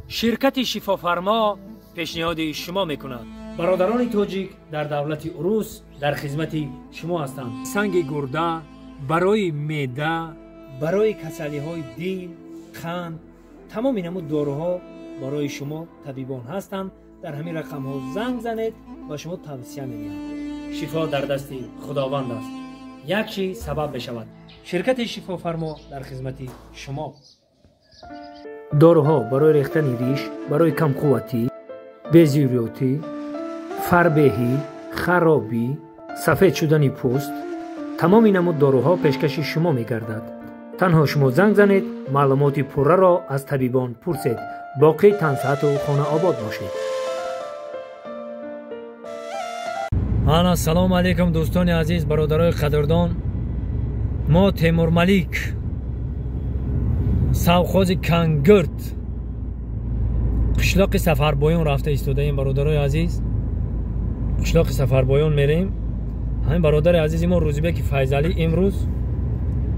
Ширкати Шифофармо пешниҳоди шумо мекунад. Бародарони тоҷик дар давлати Урус дар хизмати шумо ҳастанд. Санги гурда барои меъда, барои касалиҳои дил, қанд, тамоми намуд доруҳо барои шумо табибон ҳастанд. Дар ҳамин рақамҳо занг занед ва шумо тавсия медиҳанд. Шифо дар дасти Худованд аст. Як чиз сабаб мешавад. Ширкати Шифофармо дар хизмати шумо. Доруҳо барои рехтани риш, барои камқувватӣ, безюрётӣ, фарбеҳӣ, харобӣ, сафед шудани пӯст, тамоми намуд доруҳо пешкаши шумо мегардад. Танҳо шумо занг занед, маълумоти пурраро аз табибон пурсед. Боқӣ тансиҳату хонаобод бошед. Ана салому алайкум дӯстони азиз, бародарои қадрдон. Мо Темурмалик, совхози Кангурт, қишлоқи Сафарбоён рафта истодаем. Бародарои азиз, қишлоқи Сафарбоён мерем. Ҳамин бародари азизи мо Рӯзибеки Файзалӣ имрӯз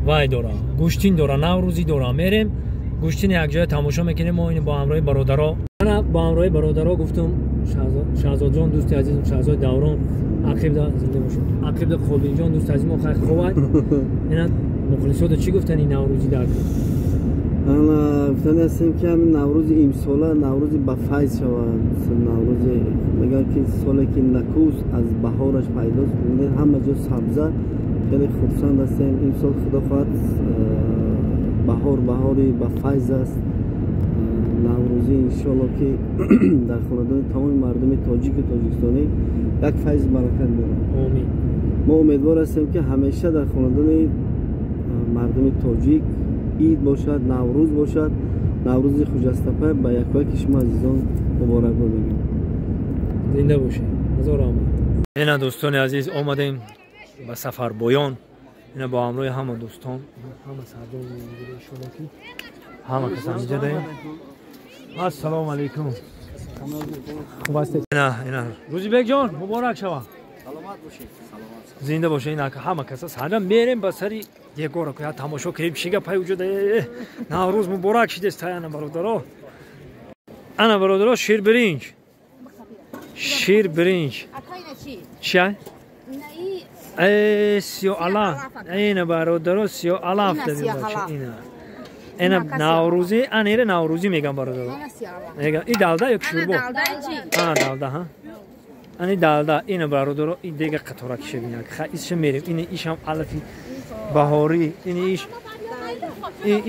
вай дора, гӯштин дора, наврӯзӣ дора. Мерем гӯштин якҷоя тамошо мекунем. Мо ин бо ҳамроҳи бародаро, ана бо ҳамроҳи бародаро гуфтум, Шаҳзодҷон дӯсти азизм, Шаҳзоди Даврон, ақибда зинда бошед, ақибда Қобилҷон дӯсти азизи мо хайр ховад. Ина мухлисото чӣ гуфтани наврӯзӣ дар? Ана гуфтани ҳастем, ки ҳамин наврӯзи имсола наврӯзи ба файз шавад. Наврӯзи мегӯянд, ки соле ки накӯст аз баҳораш пайдост. Бибинед, ҳама ҷо сабза, хеле хурсанд ҳастем. Имсол худо хоҳад баҳор баҳори ба файз аст. Наврӯзӣ иншоалло ки дар хонадони тамоми мардуми тоҷику тоҷикистонӣ як файзи баракат меорад. Омин. Мо умедвор ҳастем, ки ҳамеша дар хонадони мардуми тоҷик ид бошад, наврӯз бошад. Наврӯзи хуҷастапа ба якояки шумо азизон муборакбод мегӯем. Зинда бошед, ҳазор раҳмат. Ина дӯстони азиз, омадем ба Сафарбоён. Ина бо ҳамроҳи ҳама дӯстон, ҳама сардор, иншоалло ки ҳама кас ҳамиҷа даем. Ассалому алайкум, хуб ҳастед? Ина ина Рӯзибекҷон, муборак шавад. Саломат бошед. Зинда бошед. Ина ҳама каса сара мерем ба сари егора ку тамошо кунем, чӣ гапай вуҷуда. Наврӯз муборак шидест. Ана бародаро, ана бародаро, ширбиринҷ, ширбиринҷ чия? Сиёалаф. Ина бародаро, сиёалаф ина ина наврӯзӣ, ана ира наврӯзӣ мегам бародаро. Мегам и далда ё шурбо? Ана далда, ҳа, ани далда. Ина бародаро, и дега қатора кишебина. Ха, исша мерем. Ина ишам алафи баҳорӣ, ина иш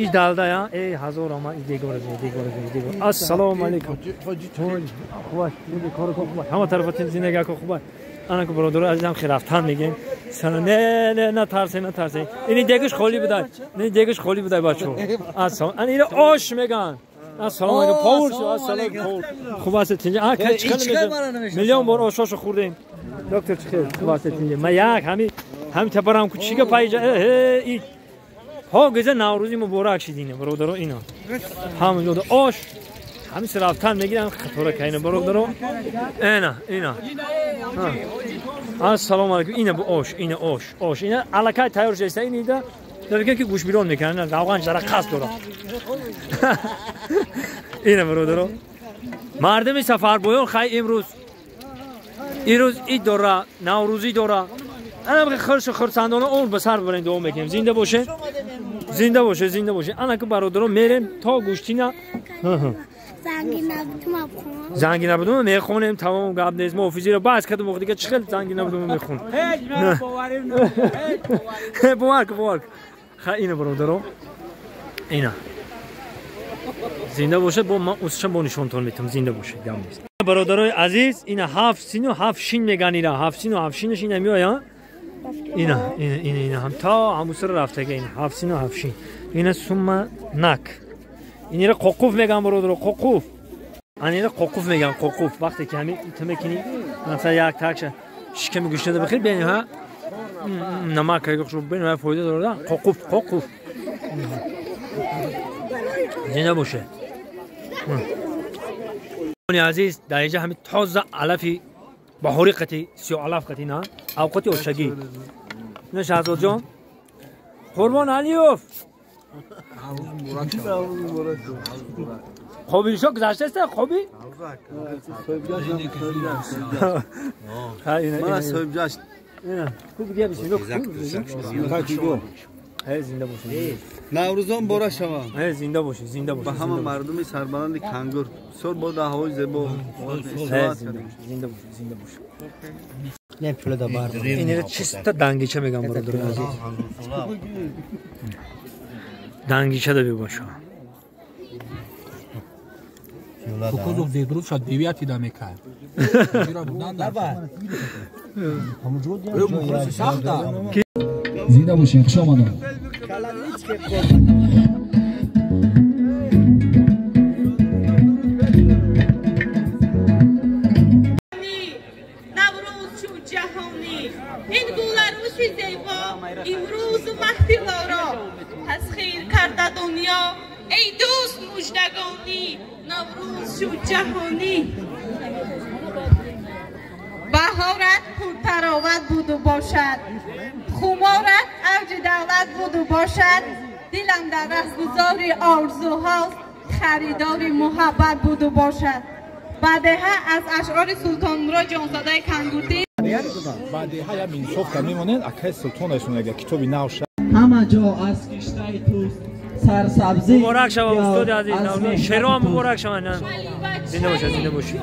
иш далда я. Э, ҳазор ама, и дегора, дегора, дегора. Ассалому алайкум. Хуб, кор хуб, ҳама тарафатин зиндагӣ хуб. Ана ку бародаро азизам, хирафтан мегем. Сана не не, натарсе, натарсе. Ини дегаш холӣ будай, ини дегаш холӣ будай бачо. Ассалом, ана ира ош меган. Ассалому алайкум, повар шо. Ассалому алайкум, хуб ҳастед, тинҷа? А чӣ миллион бор ошошо хӯрдем. Доктор, чӣ хел, хуб ҳастед, тинҷа? Ма як ҳами ҳами табарам ку чӣ гапа иҷа? Э, ҳо гиза, наврӯзи муборак шидина бародаро. Ина ҳама ҷода ош, ҳамин рафтан мегирам қатора кайна бародаро. Ина ина, ассалому алайкум. Ина бу ош, ина ош, ош ина аллакай тайёр шудааст. Ин ида дар ки гӯшбирон мекунанд, равған жара қасд дорад. Ина бародаро, мардуми Сафарбоён хай имрӯз, имрӯз ид дора, наврӯзӣ дора. Ана хиршу хурсандона умр ба сар бибарем, дуо мекунем. Зинда боше, зинда боше, зинда боше. Ана ку бародаро, мерем то гӯштина. Занги набудума мехонем, тамом, гап нест. Мо офизиро баҳс кардем, дига чӣ хел занги набудума мехонем? Бовар ку, бовар ку. Ха, ина бародаро, ина зинда бошед. Бо ман усша бо нишонтон метам. Зинда бошед, гап нест. Бародарои азиз, ина ҳафт сину ҳафт шин меган, ира ҳафт сину ҳафт шинаш ина меоя. Ина ина ина ина ҳам то ҳамусра рафтага. Ина ҳафт сину ҳафт шин, ина сумма нак. Инира қоқуф меган бародаро, қоқуф. Анира қоқуф меган, қоқуф. Вақте ки ҳами ту мекунӣ, масалан, як такша шиками гӯшнада бихӯри, бениҳоя намак хуш, бениҳоя фоида дорад. Қоқуф, қоқуф. Зинда боше. Азиз, дар инҷа ҳами тоза алафи баҳорӣ қати, сиёҳ алаф қати, на авқоти ошагӣ. Ина Шаҳзодҷон, Қурбон Алиёв. Қобилшо гузаштааст, қоби? Мана соҳибҷаш. Хуб дия бисмиллоҳ. Зинда бошед. Наврӯзон бора шаванд. Зинда бошед, зинда бошед. Ба ҳама мардуми сарбаланди Кангур. Бисёр бо даҳои зебо. Зинда бошед, зинда бошед. Ин чиста дангича мегам бародарони азиз. Дангича да бибошад. Кукузов зедруд шад девяти да мекард. Зинда бошед, хуш омадед. Наврӯз чу ҷаҳонӣ, ин гуларӯси зебо, имрӯз маҳфилоро тасхир карда дунё. Эй дӯст муждагонӣ, Наврӯз чу ҷаҳонӣ. Баҳорат пуртароват буду бошад, хуморат авҷи давлат буду бошад, дилам дар раҳгузори орзуҳост, харидори муҳаббат буду бошад. Бадеҳа аз ашъори Султонмурод Ҷонзодаи Кангурдӣ. Бадеҳа як инсоф мемонед, акай султонашон агар китоби нав шад. Ҳама ҷо аз киштаи туст сарсабзӣ. Муборак шава устоди азиз, шеро ҳам муборак шава. Зинда бошед, зинда бошед.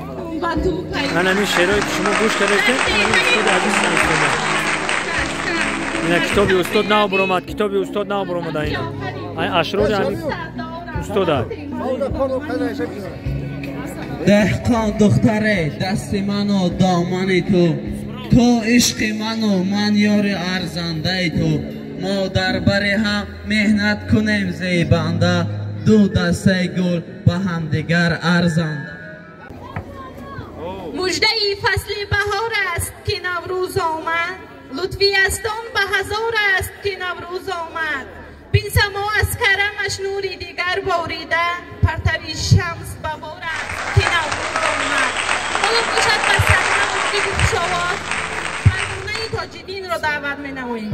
Ман ҳамин шеърое ки шумо гӯш кардед, устоди азиз навиштанд. Ина китоби устод нав баромад, китоби устод нав баромада ина. Ай ашрори ҳамин устода. Деҳқон духтаре, дасти ману домани ту, ту ишқи ману ман ёри арзандаи ту. Мо дар бари ҳам меҳнат кунем зебанда, ду дастаи гул ба ҳамдигар арзанда. Муждаи фасли баҳор аст ки Наврӯз омад, лутфи яздон ба ҳазор аст ки Наврӯз омад. Бин само аз карамаш нури дигар борида, партави шамс ба бор аст ки Наврӯз омад. Ҳоло бошад ба саҳна мутриби хушовоз Парвонаи Тоҷиддинро даъват менамоем.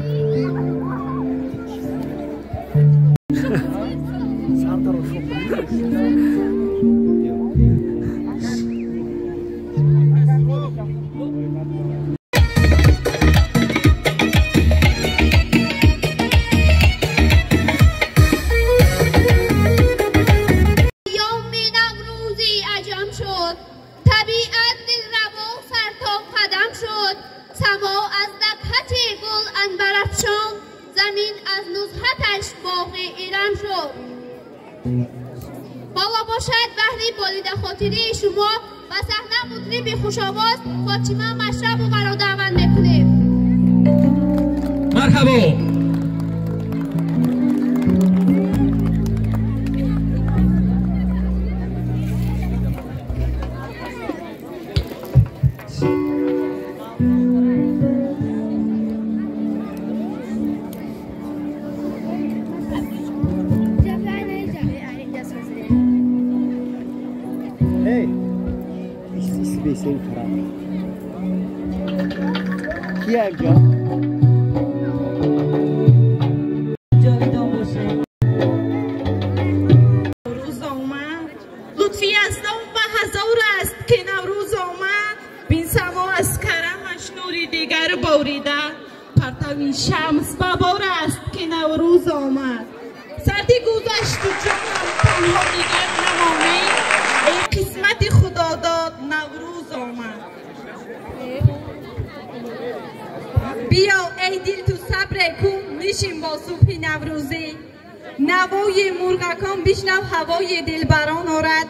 بالا باشد بهری بالیده خاطری شما و صحنه مطرب خوش‌آواز فاطمه مشرب و دعوت میکنیم. مرحبا. نوروز آمد، لطفی یزدان به هزار است که نوروز آمد. بین سما از کرمش نوری دیگر باریده، پرتوی شمس به بار است که نوروز آمد. سردی گذشت و جانم تنها دیگر نمانه، ای قسمت خدا داد نوروز آمد. بیا ای دل تو صبر کن، نشین با صبح نوروزی. نوای مرغکان بشنو هوای دلبران آرد،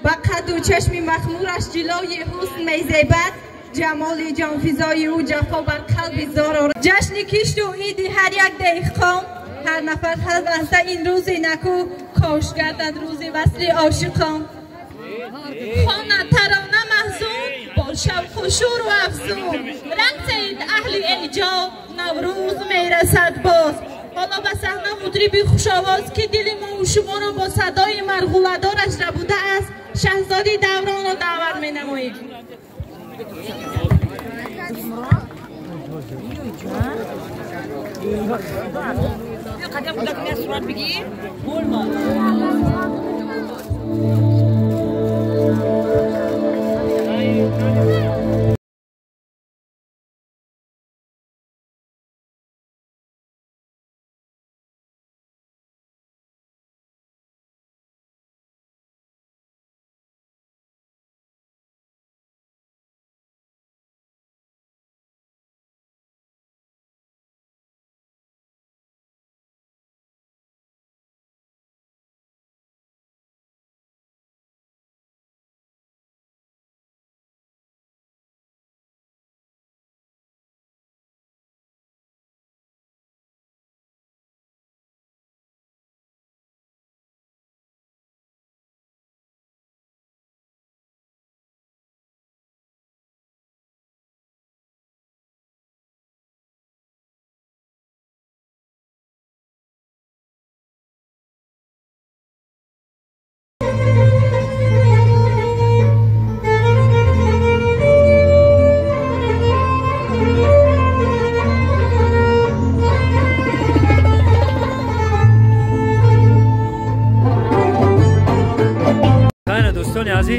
با قد و چشم مخمورش جلای حسن میزیبد، جمال جانفزای او جفا بر قلب زار آرد. جشن کشت و عید هر یک دهقان، هر نفر هر لحظه این روز نکو، کاش گردد روز وصل عاشقان. خواند ترانه محزون با شوق و شور و افزون، رقصید اهل ایجاب نوروز میرسد باز. حالا به صحنه مطربی خوش‌آواز که دل ما و شما را با صدای مرغوله‌دارش ربوده است، شهزادی دوران را دعوت می‌نماییم. قدم بودم که صورت بگیر.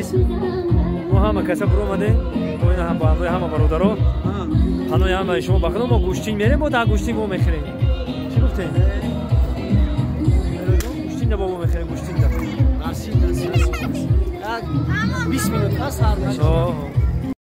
Азиз, мо ҳама каса биромадем, бо ин ҳам бо ҳамроҳи ҳама бародаро. Панои ҳамаи шумо ба худо, мо гӯштин мерем, мо дар гӯштин во мехӯрем. Чӣ гуфтем? Гӯштин да бо мехӯрем, гӯштин да. Насиб, насиб. 20 минут пас сар.